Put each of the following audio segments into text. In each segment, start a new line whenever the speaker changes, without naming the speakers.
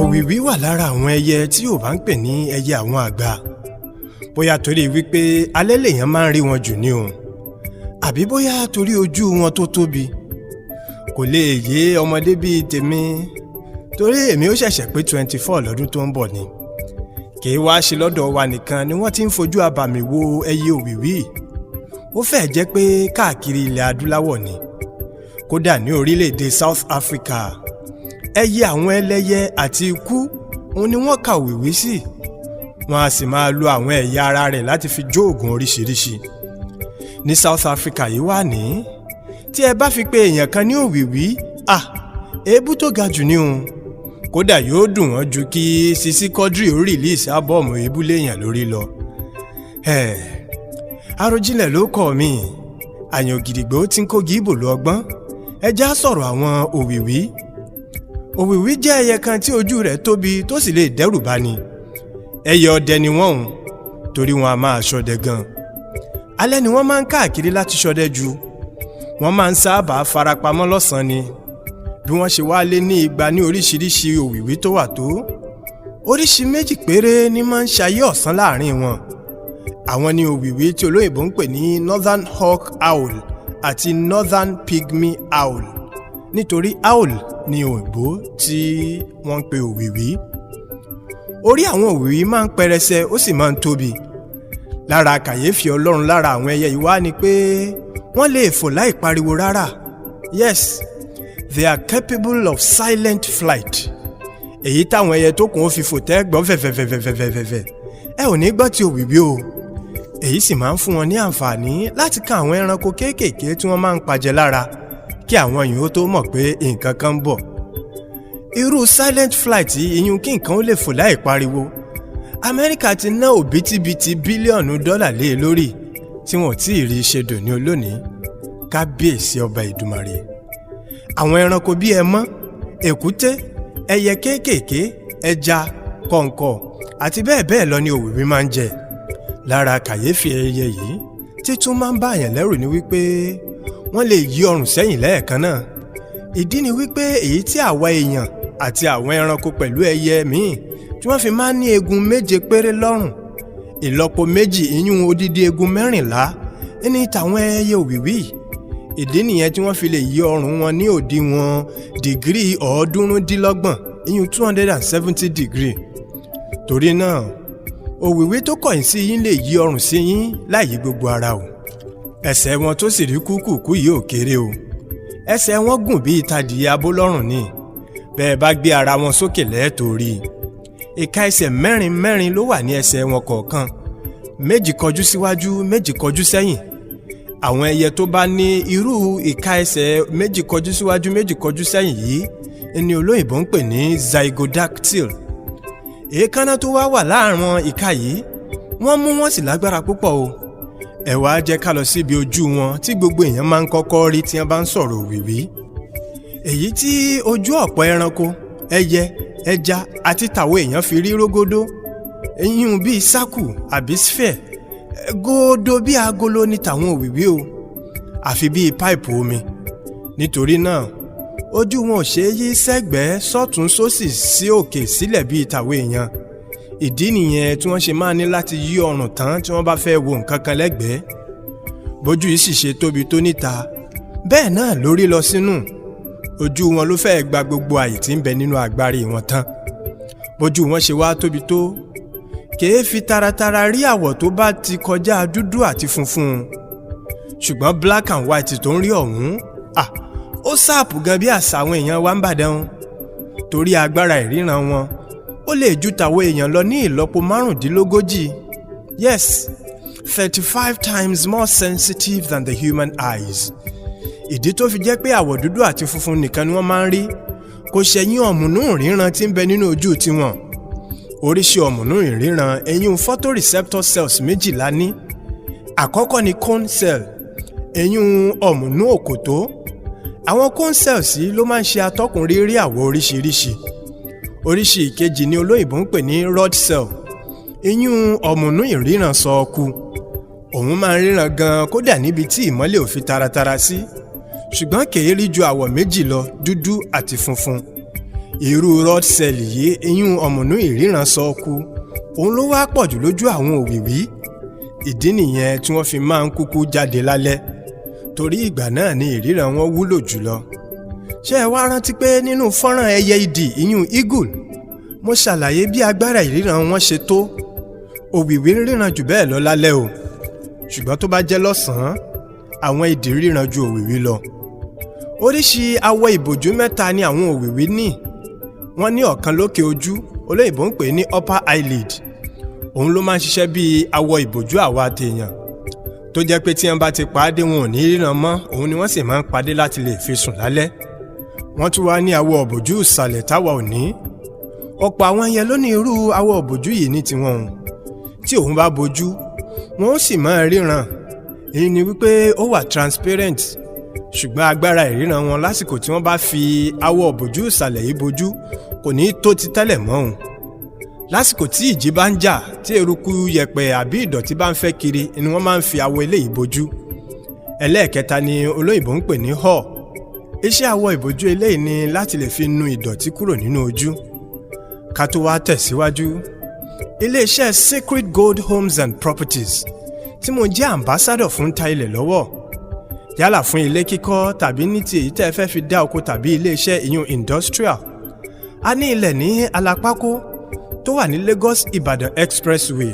Òwìwí wà lára àwọn ẹyẹ tí Yorùbá ń pè ní ẹyẹ àwọn àgbà, bóyá torí wípé alẹ́ lèèyàn máa ń rí wọn jù ní o, àbí bóyá torí ojú wọn tó tóbi. Kò lè yé ọmọdé bíi tèmi, torí èmi ó ṣẹ̀ṣẹ̀ pé 24 lọ́dún tó ń bọ̀ ni. Kì í wá ṣe lọ́dọ̀ wa nìkan ni wọ́n ti ń fojú abàmì wo ẹyẹ òwìwí. Ó fẹ́ẹ̀ jẹ́ pé káàkiri ilẹ̀ adúláwọ̀ ni. Kódà ní orílẹ̀-èdè South Africa, ẹyẹ àwọn ẹlẹ́yẹ àti ikú òun ni wọ́n ka òwìwí sí. Wọ́n á sì máa lo àwọn ẹ̀yà ara rẹ̀ láti fi jó oògùn oríṣiríṣi. Ní South Africa yìí wà ní, tí ẹ bá fi pé èèyàn kan ní òwìwí, à èébú tó ga jù ní o. Kódà yóò dùn wọ́n ju kí Sisi Quadri ó release album èébú léèyàn lórí lọ. Àròjinlẹ̀ ló kọ́ mi, àyàn gidigbo tí ń kó gíbò lọ ọgbọ́n. Ẹ já sọ̀rọ̀ àwọn òwìwí. Òwìwí jẹ́ ẹyẹ kan tí ojú rẹ̀ tóbi tó sì lè dẹ́rù bani. Ẹyẹ ọdẹ ni wọ́n ń torí wọn a máa ṣọdẹ gan. Alẹ́ ni wọ́n máa ń káàkiri láti ṣọdẹ jù. Wọ́n máa ń sábà farapamọ́ lọ́sàn-án ni. Bí wọ́n ṣe wá lé ní 200 ní oríṣiríṣi òwìwí tó wà tó, oríṣi méjì péré ni máa ń ṣayé ọ̀sán láàrin wọn. Àwọn ni òwìwí tí olóyìnbó ń pè ní Northern Hawk Owl àti Northern Pygmy Owl, nítorí owl ni òyìnbó tí wọ́n ń pè òwìwí. Orí àwọn òwìwí máa ń pẹrẹsẹ, ó sì máa ń tóbi. Lára kàyéfì Ọlọ́run lára àwọn ẹyẹ yìí wá ni pé wọ́n lè fò láì pariwo rárá. Yes, they are capable of silent flight. Èyí táwọn ẹyẹ tó kùn ó fi fò tẹ́ gbọ́ fẹ̀fẹ̀fẹ̀fẹ̀fẹ̀fẹ̀, ẹ ò ní gbọ́ ti òwìwí o. Èyí sì máa ń fún wọn ní àǹfààní láti kan àwọn ẹranko kéékèèké tí wọ́n máa ń pajẹ lára kí àwọn yìí ó tó mọ̀ pé nǹkan kan ń bọ̀. Irú silent flight ìyún, kí nǹkan ó lè fò láì pariwo, Amẹ́ríkà ti ná òbítíbitì bílíọ̀nù dọ́là lé e lórí tí wọ́n ò tí ì rí i ṣe dòní olónìí. Kábíyèsí ọba Ìdùmarè! Àwọn ẹranko bíi ẹmọ́, èkúté, ẹyẹ kéékèèké, ẹja, kọ̀ǹkọ̀ àti bẹ́ẹ̀ bẹ́ẹ̀ lọ ni òwìwí máa ń jẹ. Lára kàyéfì ẹyẹ yìí títún máa ń báyàn lẹ́rù ni wípé wọ́n lè yí ọrùn sẹ́yìn lẹ́ẹ̀kan náà. Ìdí ni wípé èyí tí àwa èèyàn àti àwọn ẹranko pẹ̀lú ẹyẹ míì tí wọ́n fi máa ń ní eegun 7 péré lọ́rùn, ìlọ́po méjì, ìyún odidi eegun 14 ní tàwọn ẹyẹ òwìwí. Ìdí nìyẹn tí wọ́n fi lè yí ọrùn wọn ní òdiwọ̀n degree 370, ìyún 270 degree. Torí náà, òwìwí tó kọ̀yìn sí yín lè yí ọrùn sí yín láì yí gbogbo ara o. Ẹsẹ̀ wọn tó sì rí kúkúkú yìí ò kéré o. Ẹsẹ̀ wọn gùn bíi tadìyẹ abólọ́rùn ni. Bẹ́ẹ̀ bá gbé ara wọn sókè lẹ́ẹ̀tọ́rí, ìka ẹsẹ̀ mẹ́rin mẹ́rin ló wà ní ẹsẹ̀ wọn kọ̀ọ̀kan, méjì kọjú síwájú, méjì kọjú sẹ́yìn. Àwọn ẹyẹ tó bá ní irú ìka ẹsẹ̀ méjì kọjú síwájú, méjì kọjú sẹ́yìn yìí ni olóyìnbó ń pè ní zygodactyl. Èékánná tó wá wà láàrin ìka yìí, wọ́n mú, wọ́n sì lágbára púpọ̀ o. Ẹ wá jẹ́ ká lọ síbi ojú wọn tí gbogbo èèyàn máa ń kọ́kọ́ rí tí wọ́n bá ń sọ̀rọ̀ òwìwí. Èyí tí ojú ọ̀pọ̀ ẹranko, ẹyẹ, ẹja àti tàwọn èèyàn fi rí rógódó, eyín bíi sákù àbí sphere, góódó bíi agolo ní tàwọn òwìwí o, àfi bíi páìpù omi. Nítorí náà, ojú wọn ò ṣeé yí sẹ́gbẹ̀ẹ́, sọ́tún, sósì, sí òkè, sílẹ̀ bíi tàwọn èèyàn. Ìdí nìyẹn tí wọ́n ṣe máa ní láti yí ọrùn tán tí wọ́n bá fẹ́ wo nǹkan kan lẹ́gbẹ̀ẹ́. Bójú yìí sì ṣe tóbi tó níta, bẹ́ẹ̀ náà lórí lọ sínú. Ojú wọn ló fẹ́ẹ́ gba gbogbo àyè tí ń bẹ nínú agbárí wọn tán. Bójú wọn ṣe wá tóbi tó, kèé fi taratara rí àwọ̀ tó bá ti kọjá dúdú àti funfun. Ṣùgbọ́n black and white tó ń rí ọ̀hún, ah, ó sharp gan bí àṣà àwọn èèyàn wa ń bàdàn. Torí agbára ìríran wọn, ó lè ju tàwọn èèyàn lọ ní ìlọ́po 35. Yes, 35 times more sensitive than the human eyes. Ìdí tó fi jẹ́ pé àwọ̀ dúdú àti funfun nìkan ni wọ́n máa ń rí kò ṣẹ̀yìn ọ̀mùnú ìríran tí ń bẹ nínú ojú tiwọn. Oríṣi ọ̀mùnú ìríran, eyín photoreceptor cells, 12 ní. Àkọ́kọ́ ni cone cell, eyín ọ̀mùnú òkòtó. Àwọn cone cells yìí ló máa ń ṣe atọ́kùn rírí àwọ̀ oríṣiríṣi. Oríṣi ìkejì ni olóyìnbó ń pè ní rod cell. Iyún ọ̀mùnú ìríran sọ ọkù. Òun máa ń ríran gan-an kódà níbi tí ìmọ́lẹ̀ ò fi taratara sí, ṣùgbọ́n kèé rí ju àwọ̀ méjì lọ, dúdú àti funfun. Irú rod cell yìí, iyún ọ̀mùnú ìríran sọ ọkù, òun ló wá pọ̀jù lójú àwọn òwìwí. Ìdí nìyẹn tí wọ́n fi máa ń kúkú jáde lálẹ́, torí ìgbà náà ni ìríran wọn wúlò jùlọ. Ṣé ẹ wá rántí pé nínú fọ́nrán ẹyẹ idì, ìyún eagle, mo ṣàlàyé bí agbára ìríran wọn ṣe tó? Òwìwí ń ríran jù bẹ́ẹ̀ lọ lálẹ́ o, ṣùgbọ́n tó bá jẹ́ lọ́sàn-án, àwọn idì ríran ju òwìwí lọ. Oríṣi awọ ìbòjú mẹ́ta ni àwọn òwìwí ní. Wọ́n ní ọ̀kan lókè ojú, olóyìnbó ń pè ní upper eyelid. Òun ló máa ń ṣiṣẹ́ bíi awọ ìbòjú àwa tèèyàn, tó jẹ́ pé tí wọ́n bá ti pa á dé, wọn ò ní ríran mọ́. Òun ni wọ́n sì máa ń padé láti lè fi sùn lálẹ́. Wọ́n tún wá ní awọ ìbòjú ìsàlẹ̀ táwa ò ní. Ọ̀pọ̀ àwọn ẹyẹ ló ní irú awọ ìbòjú yìí ní tiwọn o. Tí òun bá bojú, wọn ó sì máa ríran. Èyí ni wípé ó wà transparent, ṣùgbọ́n agbára ìríran wọn lásìkò tí wọ́n bá fi awọ ìbòjú ìsàlẹ̀ yìí bojú kò ní tó ti tẹ́lẹ̀ mọ́ òun. Lásìkò tí ìjì bá ń jà, tí eruku, yẹ̀pẹ̀ àbí ìdọ̀tí bá ń fẹ́ kiri ni wọ́n máa ń fi awọ eléyìí bojú. Ẹlẹ́ẹ̀kẹta ni olóyìnbó ń pè ní haw. Iṣẹ́ awọ ìbojú eléyìí ni láti lè fi nu ìdọ̀tí kúrò nínú ojú. Ká tó wá tẹ̀síwájú, iléeṣẹ́ Sacred Gold Homes and Properties tí mo jẹ́ ambassador fún ta ilẹ̀ lọ́wọ́, yálà fún ilé kíkọ́ tàbí ní ti èyí tẹ́ ẹ fẹ́ fi dá oko tàbí iléeṣẹ́, ìyún industrial. A ní ilẹ̀ ní Alápákó tó wà ní Lagos Ìbàdàn Expressway,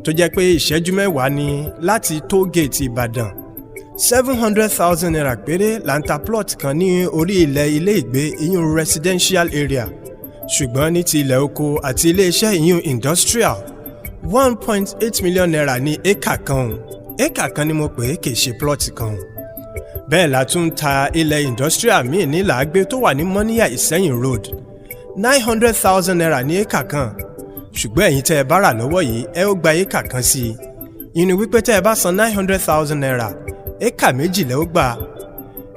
tó jẹ́ pé ìṣẹ́jú 10 ní láti toll gate Ìbàdàn. ₦700,000 péré là ń ta plot kan ní orí ilẹ̀ ilé ìgbé, ìyún residential area. Ṣùgbọ́n ní ti ilẹ̀ oko àti iléeṣẹ́, ìyún industrial, ₦1.8 million ní éka kan o. Éka kan ni mo pè é, kì í ṣe plot kan o. Bẹ́ẹ̀ la tún ń ta ilẹ̀ industrial míì ní Làágbé tó wà ní Mọ́níyà Ìsẹ́yìn Road, ₦900,000 ní éka kan. Ṣùgbọ́n ẹ̀yin tẹ́ ẹ bá rà lọ́wọ́ yìí, ẹ ó gba éka kan sí i. Ìyẹn ni wípé tẹ́ ẹ bá san ₦900,000, éka 2 lẹ́ ó gbà.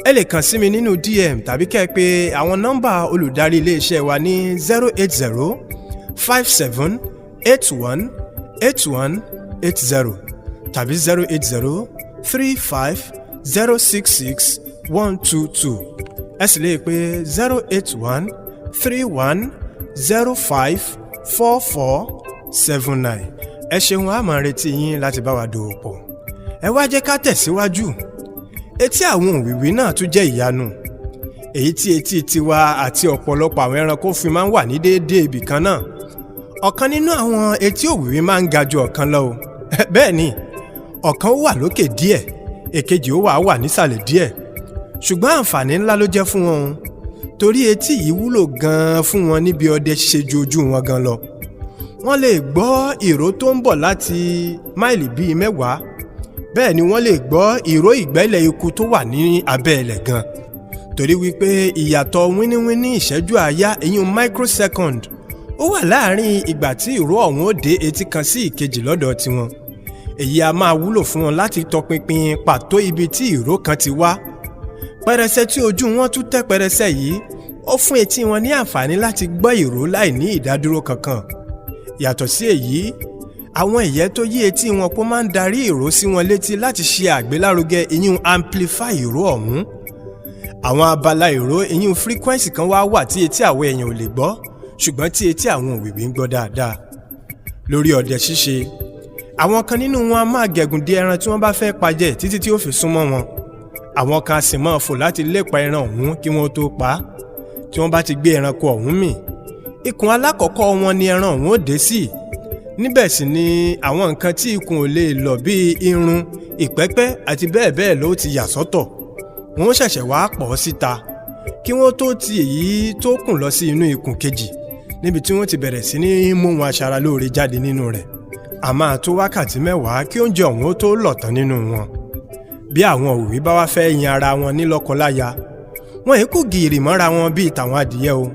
Ẹ lè kàn sí mi nínú DM tàbí kẹ́ ẹ pè àwọn nọ́mbà olùdarí iléeṣẹ́ wa ní 08057818180 tàbí 08035066122. Ẹ sì lè pè 08131054479. Ẹ ṣeun, a máa retí yín láti bá wa dòwò pọ̀. Ẹ wá jẹ́ ká tẹ̀síwájú. Etí àwọn òwìwí náà tún jẹ́ ìyanu, èyí tí etí tiwa àti ọ̀pọ̀lọpọ̀ àwọn ẹranko fi máa ń wà ní déédéé ibì kan náà. Ọ̀kan nínú àwọn etí òwìwí máa ń ga ju ọ̀kan lọ o. Bẹ́ẹ̀ ni, ọ̀kan ó wà lókè díẹ̀, èkejì ó wà nísàlẹ̀ díẹ̀. Ṣùgbọ́n àǹfààní ńlá ló jẹ́ fún wọn o, torí etí yìí wúlò gan-an fún wọn níbi ọdẹ ṣíṣe ju ojú wọn gan lọ. Wọ́n lè gbọ́ ìró tó ń bọ̀ láti máìlì bíi 10. Bẹ́ẹ̀ ni wọ́n lè gbọ́ ìró ìgbẹ́lẹ̀ eku tó wà ní abẹ́ ilẹ̀ gan, torí wípé ìyàtọ̀ wíníwíní ìṣẹ́jú àáyá, ìyún microsecond, ó wà láàárín ìgbà tí ìró ọ̀hún ó dé etí kan sí ìkejì lọ́dọ̀ tiwọn. Èyí a máa wúlò fún wọn láti tọpinpin pàtó ibi tí ìró kan ti wá. Pẹrẹsẹ tí ojú wọn tún tẹ́ pẹrẹsẹ yìí, ó fún etí wọn ní àǹfààní láti gbọ́ ìró láì ní ìdádúró kankan. Yàtọ̀ sí èyí, àwọn ìyẹ́ tó yí etí wọn pọ̀ máa ń darí ìró sí wọn létí láti ṣe àgbélárugẹ, ìyún amplify, ìró ọ̀hún. Àwọn abala ìró, ìyún frequency kan wá wà tí etí àwọn èèyàn ò lè gbọ́, ṣùgbọ́n tí etí àwọn òwìwí ń gbọ́ dáadáa. Lórí ọdẹ ṣíṣe, àwọn kan nínú wọn a máa gẹ̀gùn dé ẹran tí wọ́n bá fẹ́ pajẹ títí tí ó fi súnmọ́ wọn. Àwọn kan a sì máa fò láti lépa ẹran ọ̀hún kí wọ́n tó pa á. Tí wọ́n bá ti gbé ẹranko ọ̀hún mì, ikùn alákọ̀ọ́kọ́ wọn ni ẹran ọ̀hún ó dé sí. Níbẹ̀ sì ni àwọn nǹkan tí ikùn ò lè lọ bíi irun, ìpẹ́pẹ́ àti bẹ́ẹ̀ bẹ́ẹ̀ ló ti yà sọ́tọ̀. Wọ́n ṣẹ̀ṣẹ̀ wá pọ̀ síta kí wọ́n tó ti èyí tó kùn lọ sí inú ikùn kejì, níbi tí wọ́n ti bẹ̀rẹ̀ sí ní mú wọn aṣaralóore jáde nínú rẹ̀. A máa tó wákàtí 10 kí oúnjẹ ọ̀hún ó tó lọ̀ tán nínú wọn. Bí àwọn òwìwí bá wá fẹ́ yan ara wọn ní lọ́kọláya, wọn èé kú gìrì mọ́ra wọn bíi tàwọn adìyẹ o.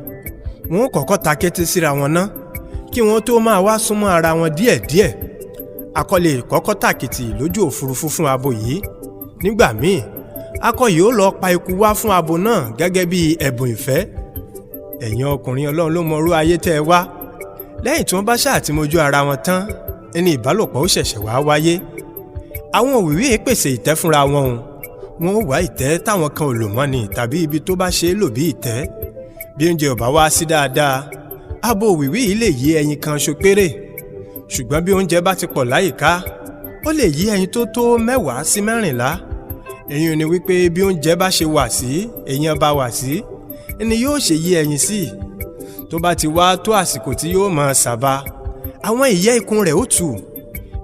Wọn ó kọ́kọ́ ta kété síra wọn ná kí wọ́n tó máa wá súnmọ́ ara wọn díẹ̀díẹ̀. Akọ lè kọ́kọ́ tàkìtì lójú òfurufú fún abo yìí. Nígbà míì, akọ yìí ó lọ pa eku wá fún abo náà gẹ́gẹ́ bí ẹ̀bùn ìfẹ́. Ẹ̀yin ọkùnrin, Ọlọ́run ló mọrú ayé tẹ́ ẹ wá. Lẹ́yìn tí wọ́n bá ṣáà ti mojú ara wọn tán ní ìbálòpọ̀ ó ṣẹ̀ṣẹ̀ wá wáyé. Àwọn òwìwí yìí pèsè ìtẹ́ fúnra wọn o. Wọn ó wá ìtẹ́ táwọn kan ò lò mọ́ ni tàbí ibi tó bá ṣe é lò bí ìtẹ́. Bí oúnjẹ ò bá wá sí dáadáa, abo òwìwí yìí lè yé ẹyin kan ṣo péré, ṣùgbọ́n bí oúnjẹ bá ti pọ̀ láyìíká, ó lè yé ẹyin tó tó 10 sí 14. Èyí ni wípé bí oúnjẹ bá ṣe wà sí, èèyàn bá wà sí ni yóò ṣe yé ẹyin sí. Tó bá ti wá tó àsìkò tí yóò máa sàba, àwọn ìyẹ́ ikùn rẹ̀ ó tù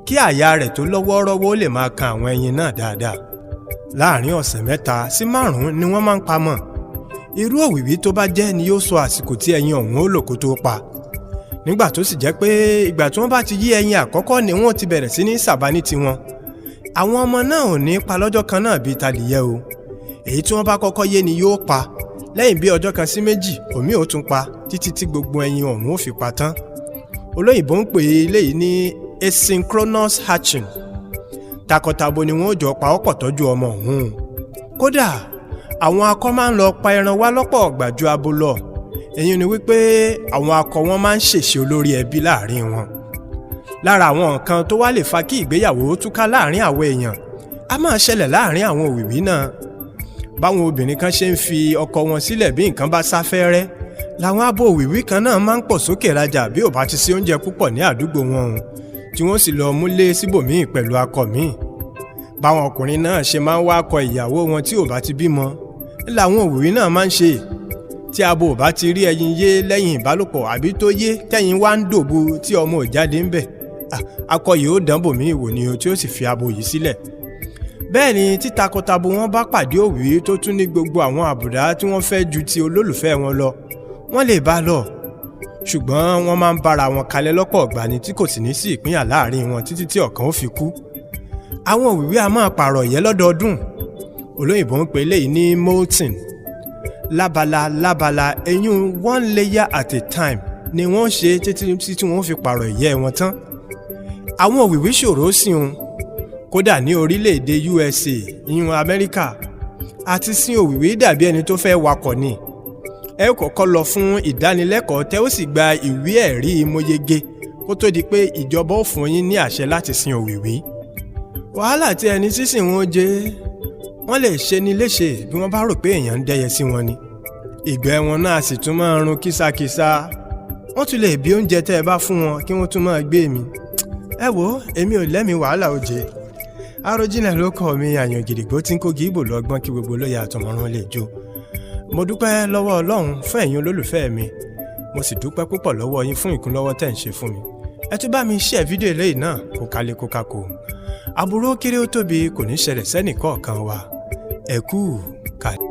kí àyà rẹ̀ tó lọ́wọ́rọ́wọ́ lè máa kan àwọn ẹyin náà dáadáa. Láàárín ọ̀sẹ̀ 3 sí 5 ni wọ́n máa ń pamọ́. Irú òwìwí tó bá jẹ́ ni yóò sọ àsìkò tí ẹyin ọ̀hún ó lò kó tó pa. Nígbà tó sì jẹ́ pé ìgbà tí wọ́n bá ti yí ẹyin àkọ́kọ́ ni wọ́n ti bẹ̀rẹ̀ sí ní sàbá ní tiwọn, àwọn ọmọ náà ò ní pa lọ́jọ́ kan náà bíi tadìyẹ o. Èyí tí wọ́n bá kọ́kọ́ yé ni yóò pa. Lẹ́yìn bí ọjọ́ 1 sí 2, òmíì ó tún pa títí tí gbogbo ẹyin ọ̀hún ó fi pa tán. Olóyìnbó ń pè eléyìí ní asynchronous hatching. Takọtabo ni wọ́n jọ pa ọ̀pọ̀ tọ́jú ọmọ ọ̀hún. Kódà, àwọn akọ máa ń lọ pa ẹran wá lọ́pọ̀ ọ̀gbà ju abo lọ. Èyí ni wípé àwọn akọ wọn máa ń ṣèṣe olórí ẹbí láàrin wọn. Lára àwọn nǹkan tó wá lè fa kí ìgbéyàwó túká láàrin àwọn èèyàn, a máa ṣẹlẹ̀ láàrin àwọn òwìwí náà. Báwọn obìnrin kan ṣe ń fi ọkọ wọn sílẹ̀ bí nǹkan bá sáfẹ́rẹ́, làwọn abo òwìwí kan náà máa ń pọ̀ sókè rajà bí ò bá ti sí oúnjẹ púpọ̀ ní àdúgbò wọn o, tí wọ́n sì lọ múlé síbòmíì pẹ̀lú akọ míì. Báwọn ọkùnrin náà ṣe máa ń wá akọ ìyàwó wọn tí ò bá ti bímọ làwọn òwìwí náà máa ń ṣe. Tí abo ò bá ti rí ẹyin yé lẹ́yìn ìbálòpọ̀, àbí tó yé tẹ́yin wá ń dòbu tí ọmọ ò jáde ń bẹ̀, akọ yìí ó dánbò míì wò ni o, tí ó sì fi abo yìí sílẹ̀. Bẹ́ẹ̀ ni tí takọtabo wọn bá pàdé òwìwí tó tún ní gbogbo àwọn àbùdá tí wọ́n fẹ́ ju ti olólùfẹ́ wọn lọ, wọ́n lè bá lọ, ṣùgbọ́n wọ́n máa ń bára wọn kalẹ̀ lọ́pọ̀ ọ̀gbà ni, tí kò sì ní sí ìpínyà láàrin wọn títí tí ọ̀kan ó fi kú. Àwọn òwìwí a máa pààrọ̀ ìyẹ́ lọ́dọọdún. Olóyìnbó ń pè eléyìí ní molting. Lábala lábala, eyín one layer at a time ni wọ́n ṣe títí tí wọ́n fi pààrọ̀ ìyẹ́ wọn tán. Àwọn òwìwí ṣòro sìn un. Kódà ní orílẹ̀-èdè USA, ìyún Amẹ́ríkà, àti sin òwìwí dàbí ẹni tó fẹ́ wakọ̀ ni. Ẹ kọ́kọ́ lọ fún ìdánilẹ́kọ̀ọ́, tẹ́ ó sì gba ìwé ẹ̀rí mọ́yege kó tó di pé ìjọba ó fún yín ní àṣẹ láti sin òwìwí. Wàhálà tí ẹni sísìn wọn jẹ́, wọ́n lè ṣe ní léṣe bí wọ́n bá rò pé èèyàn ń dẹ́yẹ sí wọn ni. Ìgbẹ́ wọn náà sì tún máa ń run kísakísa. Wọ́n tún lè bí oúnjẹ tẹ́ ẹ bá fún wọn kí wọ́n tún máa gbé mi. Ẹ wo, èmi ò lẹ́mìí wàhálà oje. Àròjinlẹ̀ ló kọ́ mi, àyàn gidigbo tí ń kó gíbò lọ́gbọ́n kí gbogbo lóye àtọmọ̀ràn lè jó. Mo dúpẹ́ lọ́wọ́ Ọlọ́run fún ẹ̀yin olólùfẹ́ mi, mo sì dúpẹ́ púpọ̀ lọ́wọ́ yín fún ìkúnlọ́wọ́ tẹ̀ ń ṣe fún mi. Ẹ tún bá mi share fídíò eléyìí náà kó kalẹ̀ kó kakò. Aburú kéré ó tóbi kò ní ṣẹlẹ̀ sẹ́nì kọ̀ọ̀kan wa. Ẹ kú kàlẹ̀.